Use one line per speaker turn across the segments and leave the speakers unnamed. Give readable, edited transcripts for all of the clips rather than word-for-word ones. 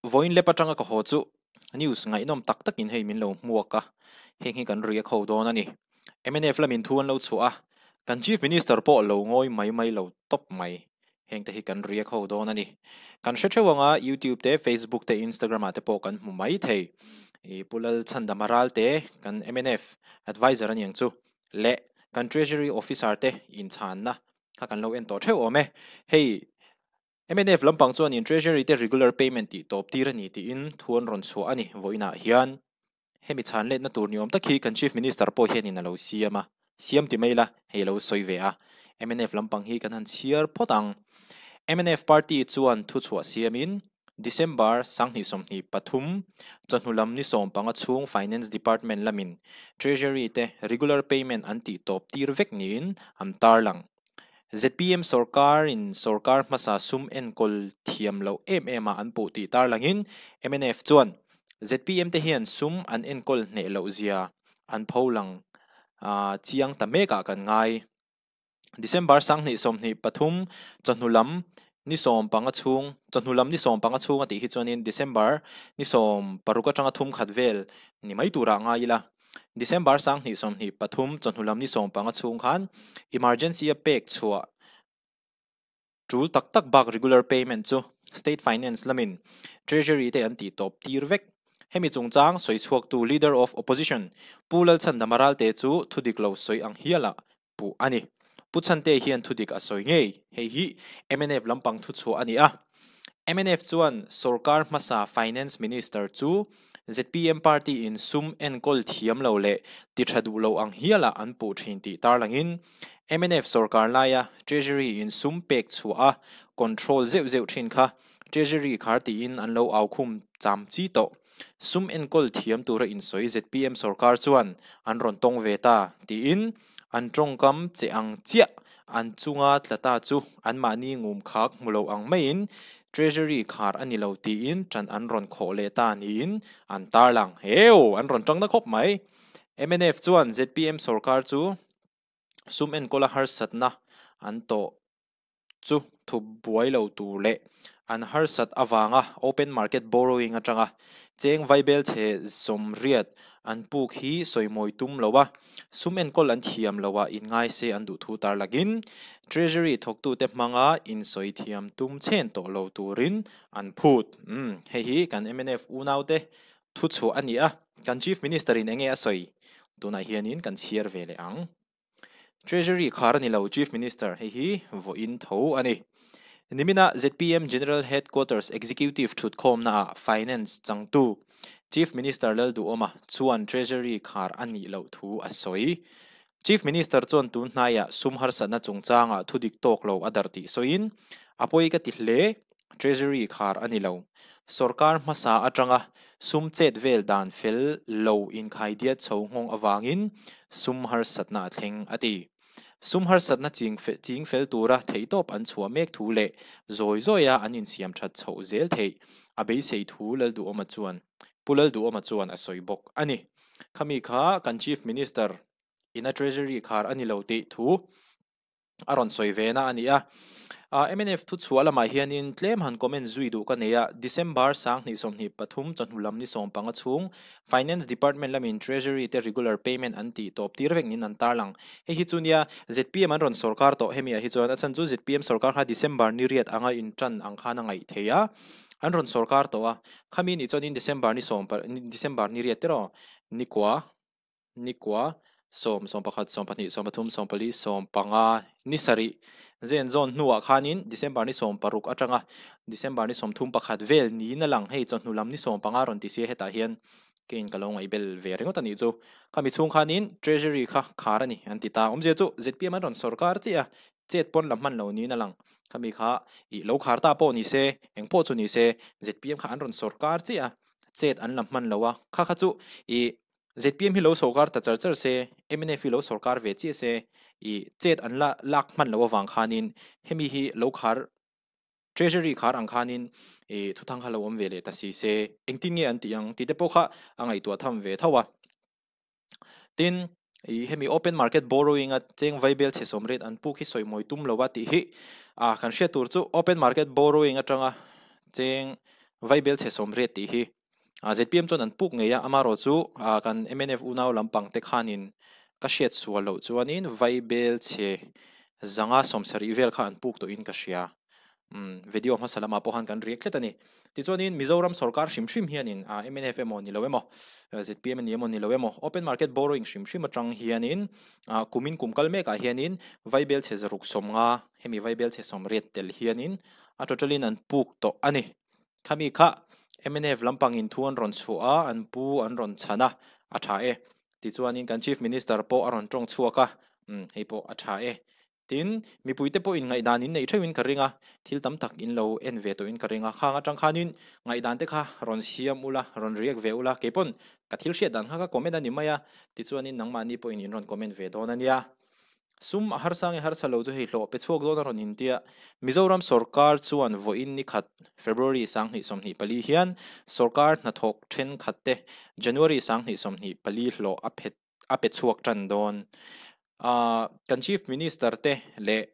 Vawiin lep atanga ka haw chu news ngaihnawm tak takin hei min lo hmuak a, heng hi kan riak ho dawn a ni. Mnf lamin thu an lo chhuah a, kan Chief Minister pawh lo ngawi mai mai lo tawp mai. Heng te hi kan riak ho dawn a ni. Kan hre theuh anga YouTube te, Facebook te, Instagram ah te pawh kan hmu mai thei. I Pu Lalchhandama Ralte kan mnf adviser a ni ang chu leh kan Treasury Officer te inchhanna kha kan lo en tawh theuh awm e. Hei Mnf lampang chuanin Treasury te regular payment tih tawp tir a ni tiin thu an rawn chhuah a ni. Vawiinah hian hemi chhan letna tur ni awm tak hi kan Chief Minister pawh hianin a lo siam a, siam ti mai ila hei a lo sawi ve a. Mnf lampang hi kan han chhiar phawt ang. Mnf party chuan thuchhuah siamin December 2023 chawhnu lam ni 15 chhung Finance Department lamin Treasury te regular payment an tih tawp tir vek niin an tarlang. Zpm sawrkarin sawrkar hmasa sum enkawl thiam loh em em ah an puh tih tarlangin mnf chuan zpm te hian sum an enkawl hneh loh zia an pholang chiang ta mek ah kan ngai. December 2023 chawhnu lam ni 15 chhung chawhnu lam ni 15 chhung a tih hi chuanin December ni 16 atanga thum khat vel ni mai turah ngai ila. December 2023 chawhnu lam ni 15 chhung khan emergency a pek chhuah tul tak tak bak regular payment chu State Finance lamin Treasury te an tih tawp tir vek. Hemi chungchang sawi chhuaktu Leader of Opposition Pu Lalchhandama Ralte chu thudik lo sawi ang hialah puh a ni. Pu Chhante hian thudik a sawi ngei. Hei hi mnf lampang thuchhuah a ni a. Mnf chuan sorkar hmasa Finance Minister chu zpm party in sum enkawl thiam lo leh ti tha duh lo ang hialah an puh thin tih tarlangin mnf sorkar laia Treasury in sum pek chhuah a control zeuh zeuh thin kha Treasury khar tiin an lo au khum cham chi tawh. Sum enkawl thiam tura insawi zpm sorkar chuan an rawn tawng ve ta tiin an tawngkam che ang chiah an chunga tla ta chu anmahni ngum khak hmu lo ang maiin Treasury khar a ni lo tiin tan an rawn khawh leh ta niin an tarlang. Heu! An rawn tang na khawp mai. Mnf chuan zpm sorkar chu sum enkawla harsatna an tawh chu thup buai lo tur leh an harsat avanga open market borrowing atanga cheng vaibel chhe 80 an puk hi sawimawi tum lo a, sum enkawl an thiam lo a inngai se an duh thu tarlakin Treasury thawktute hmanga insawi thiam tum chhen tawh lo turin an phut. Umm, hei hi kan mnf unaute thuchhuah a ni a, kan Chief Minister in enge a sawi? Tunah hianin kan chhiar ve leh ang. Treasury khar a ni lo, Chief Minister, hei hi vawiin tho a ni. Nimina zpm General Headquarters Executive thutkhawmnaah Finance changtu Chief Minister Lalduhawma chuan Treasury khar a nih loh thu a sawi. Chief Minister chuan tun hnaiah sum harsatna chungchangah thudik tawk lo a darh tih sawiin, A pawi ka ti hle. Treasury khar a ni lo. Sorkar hmasa atanga sum chet vel dan fel lo inkhaidiat chho nghawng avangin sum harsatna a thleng, a ti. Sum harsatna ching fel tura theihtawp an chhuah mek thu leh zawi zawia an insiam that chhoh zel theih a beisei thu Lalduhawma chuan Pu Lalduhawma chuan a sawi bawk a ni. Khami kha kan Chief Minister ina Treasury khar a ni lo tih thu a rawn sawi ve na a ni a. Mnf thuchhuah lamah hianin tlem han comment zui duh ka nei a, December 2023 chawhnu lam ni 15 chhung Finance Department lamin Treasury te regular payment an tih tawp tir vek niin an tarlang. Hei hi chu nia zpm an rawn sawrkar tawh hemi ah hi chuan a chhan chu zpm sawrkar kha December ni riat anga intan ang khan a ngaih thei a, an rawn sawrkar tawh a, khami nih chuanin December ni sawm December ni riat tiraw ni kua Nikua, 10, 11, 12, 13, 14, 15, ni sarih zen zawn hnuah khanin December ni 16 atanga December ni 31 vel niin a lang. Hei chawhnu lam ni 15 rawn ti sia hetah hian keiin ka lo ngaihbel ve ringawt a nih chu. Khami chhung khanin Treasury kha khar a ni an ti ta. Awmzia chu zpm an rawn sawrkar chiah a, chet pawn la hman lo niin a lang. Khami kha ih lo khar ta pawh ni se, eng pawh chu ni se zpm kha an rawn sawrkar chiah a, chet an la hman lo a. Kha kha chu ih Zpm hi lo sawrkar ta char char se, mnf hi lo sawrkar ve chiah se, i chet an la lak hman loh avang khanin hemi hi lo khar Treasury khar ang khanin i thuthang kha lo awm ve leh ta si se, engtin nge an tih ang tih te pawh kha a ngaihtuah tham ve tho a. Tin, i hemi open market borrowing a cheng vaibel chhe sawm rate an puk hi sawi mawi tum lo a tih hi a kan hriat tur chu open market borrowing atanga cheng. Vaibel chhe 80 tih hi zpm chuan an puk ngei a, amaherawh chu kan mnf unau lampang te khanin ka hriat sual loh chuanin Vaibel chhe 170 vel kha an puk tawhin ka hria. Umm video hmasa lamah pawh khan kan riak tlat a ni. Tichuanin Mizoram sorkar hrim hrim hianin mnf emaw ni lo emaw, zpm a ni emaw ni lo emaw open market borrowing hrim hrim atang hianin kumin kum kal mekah hianin Vaibel chhe 650 hemi Vaibel chhe 80 tel hianin a total in an puk tawh a ni. Khami kha mnf lampangin thu an rawn chhuah a, an pu an rawn chhan a, a tha e. Tichuanin kan Chief Minister pawh a rawn tawng chhuak a, umm hei pawh a tha e. Tin, mipuite pawhin ngaihdan in neih theuhin ka ring a, thil tam tak in lo en ve tawhin ka ring a, khang atang khanin ngaihdan te kha rawn siam ula, rawn react ve ula, keipawn ka thil hriat dan kha ka comment a ni mai a, tichuanin nangmahni pawhin in rawn comment ve dawn a nia. Sum a harsa nge harsa lo chu hei hlawh pe chhuak dawn a rawn intia. Mizoram sorkar chuan vawiin ni khat February 2024 hian sorkar hnathawk thenkhat te January 2024 hlawh a phet a pe chhuak tan dawn. Ahh kan Chief Minister te leh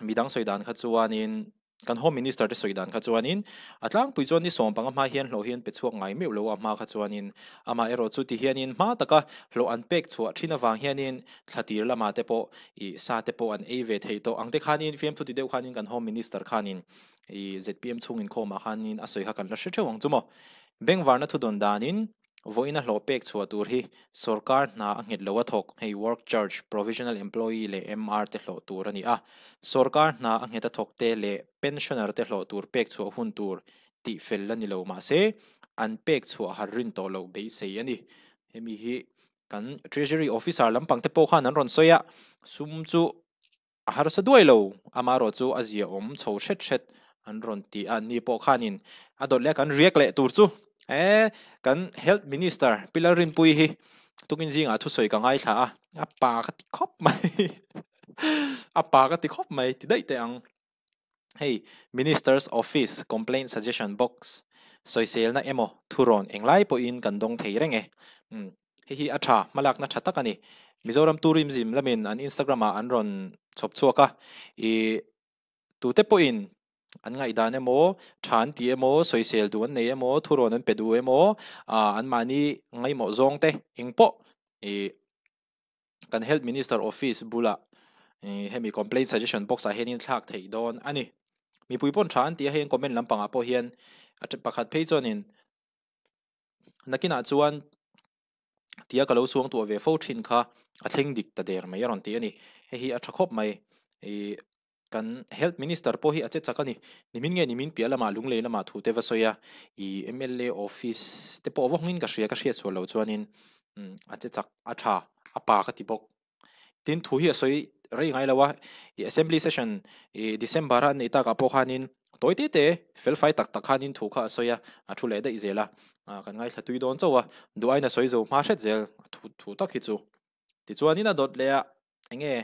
midang sawi dan kha chuanin kan Home Minister te sawi dan kha chuanin a tlangpui chuan ni 15 hma hian hlawh hi an pe chhuak ngai meuh lo a hma kha chuanin amah erawh chu ti hianin hma taka hlawh an pek chhuah thin avang hianin thla tir lamah te pawh ih sa te pawh an ei ve thei tawh ang te khanin fiamthu ti deuh khanin kan Home Minister khanin ih zpm chhung inkhawmah khanin a sawi kha kan la hre theuh ang chu maw. Bengvarna thudawn danin Vawiin a hlawh pek chhuah tur hi sorkar hna a nghet lo a thawk, hei work charge, provisional employee leh MR te hlawh tur a ni a. Sorkar hna a nghet a thawk te leh pensioner te hlawh tur pek chhuah hun tur tih fel la ni lo mahse an pek chhuah har rin tawh loh beisei a ni. Hemi hi kan Treasury officer lampang te pawh khan an rawn sawi a, sum chu A harsa duai lo, amaherawh chu a zia awm chho hret hret an rawn ti a, ni pawh khanin a dawt leh a kan riak leh tur chu e kan Health Minister Pi Lalrinpuii hi tukin zingah thusawi ka ngaithla a, a pa ka ti khawp mai a pa ka ti khawp mai ti daih teh ang. Hei Minister's Office Complaint Suggestion Box sawiselna emaw thurawn englai pawhin kan dawng thei reng e. Umm. Hei hi a tha, hmalakna tha tak a ni. Mizoram Tourism lamin an Instagram ah an rawn chhawp chhuak a, ih tute pawhin an ngaihdan emaw, tha an ti emaw, sawisel duh an nei emaw, thurawn an pe duh emaw, ah anmahni ngaihmawh zawng te eng pawh ih kan Health Minister Office bulah ih hemi complaint suggestion box ah hianin thlak theih dawn a ni. Mipui pawn tha an ti a, hei an comment lampangah pawh hian a pakhat phei chuanin Nakinah chuan tia ka lo suang tuah ve fo thin kha a thleng dik ta der mai a rawn ti a ni. Hei hi a tha khawp mai. Ih kan Health Minister pawh hi a che chak a ni. Nimin nge nimin piah lamah Lunglei lamah thu te va sawi a, ih mla office te pawh va hawngin ka hria ka hriat sual loh chuanin a che chak a tha a pa ka ti bawk. Tin thu hi a sawi rei ngai lo a, ih assembly session ih December a an neih takah pawh khanin tawi te te fel fai tak tak khanin thu kha a sawi a, a thu leh daih zel a, ah kan ngaithla tui dawn chauh a, duh aiin a sawi zo hma hret zel a thu thu tak hi chu. Tichuanin a dawt leh a, eng nge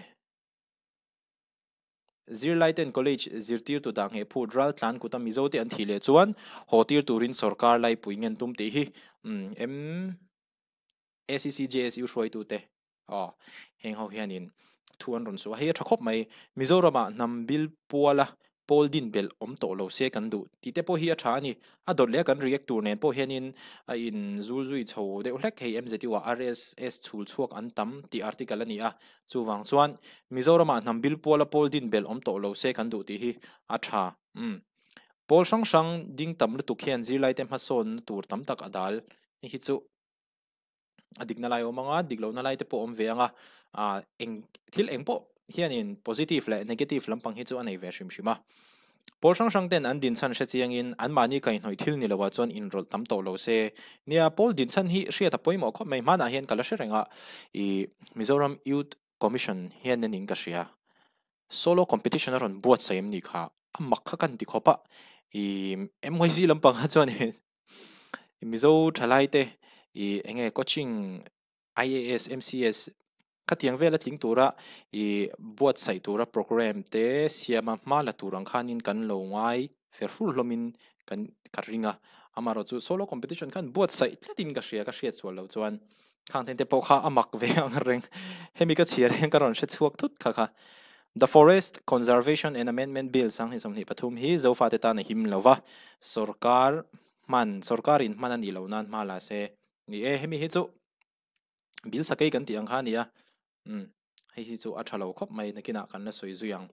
zirlai ten college zirtirtu dah ngheh phut ral tlan kuta Mizo te an thih leh chuan haw tir turin sorkar laipui ngen tum tih hi umm ACCJSU hruaitute aw heng ho hianin thu an rawn suh a, hei a tha khawp mai. Mizoramah hnam bil puala pawl din belh awm tawh lo se kan duh tih te pawh hi a tha a ni. A dawt leh a kan react tur nen pawh hianin a in zul zui chho deuh hlek hei MZU ah RSS chhul chhuak an tam tih article a ni a, chuvang chuan Mizoramah hnam bil puala pawl din belh awm tawh lo se kan duh tih hi a tha. Umm. Pawl hrang hrang ding tam lutuk hian zirlaite hmasawnna tur tam tak a dal. Hei hi chu a dikna lai a awm ang a, dik lohna lai te pawh a awm ve ang a, ah eng thil eng pawh hianin positive leh negative lampang hi chu a nei ve hrim hrim a. Pawl hrang hrang ten an dinchhan hre chiangin anmahni kaihhnawih thil ni loah chuan inrawlh tam tawh lo se. Nia, pawl dinchhan hi hriat a pawimawh khawp mai. Hmanah hian ka la hre reng a, ih Mizoram Youth Commission hian anin ka hria. Solo competition a rawn buatsaih em ni kha? A mak kha ka ni ti khawp a, ih MYC lampang kha chuanin Mizo thalai te ih eng nge coaching IAS, MCS khatiang vel a tling tura ih buatsaih tura programme te siama hma la tur ang khanin kan lo ngai fer fur hlawmin kan ka ring a, amaherawh chu solo competition khan buatsaih tlatin ka hria ka hriat sual loh chuan khang then te pawh kha a mak ve ang reng hemi ka chhiar hian ka rawn hre chhuak thut kha kha. The Forest Conservation and Amendment Bill 2023 hi Zofate tan a him lo va, sorkar hman, sorkarin hman a nih loh nan hma la se. Ni e, hemi hi chu Bill sakei kan tih ang kha a ni a, umm hei hi chu a tha lo khawp mai, nakinah kan la sawi zui ang.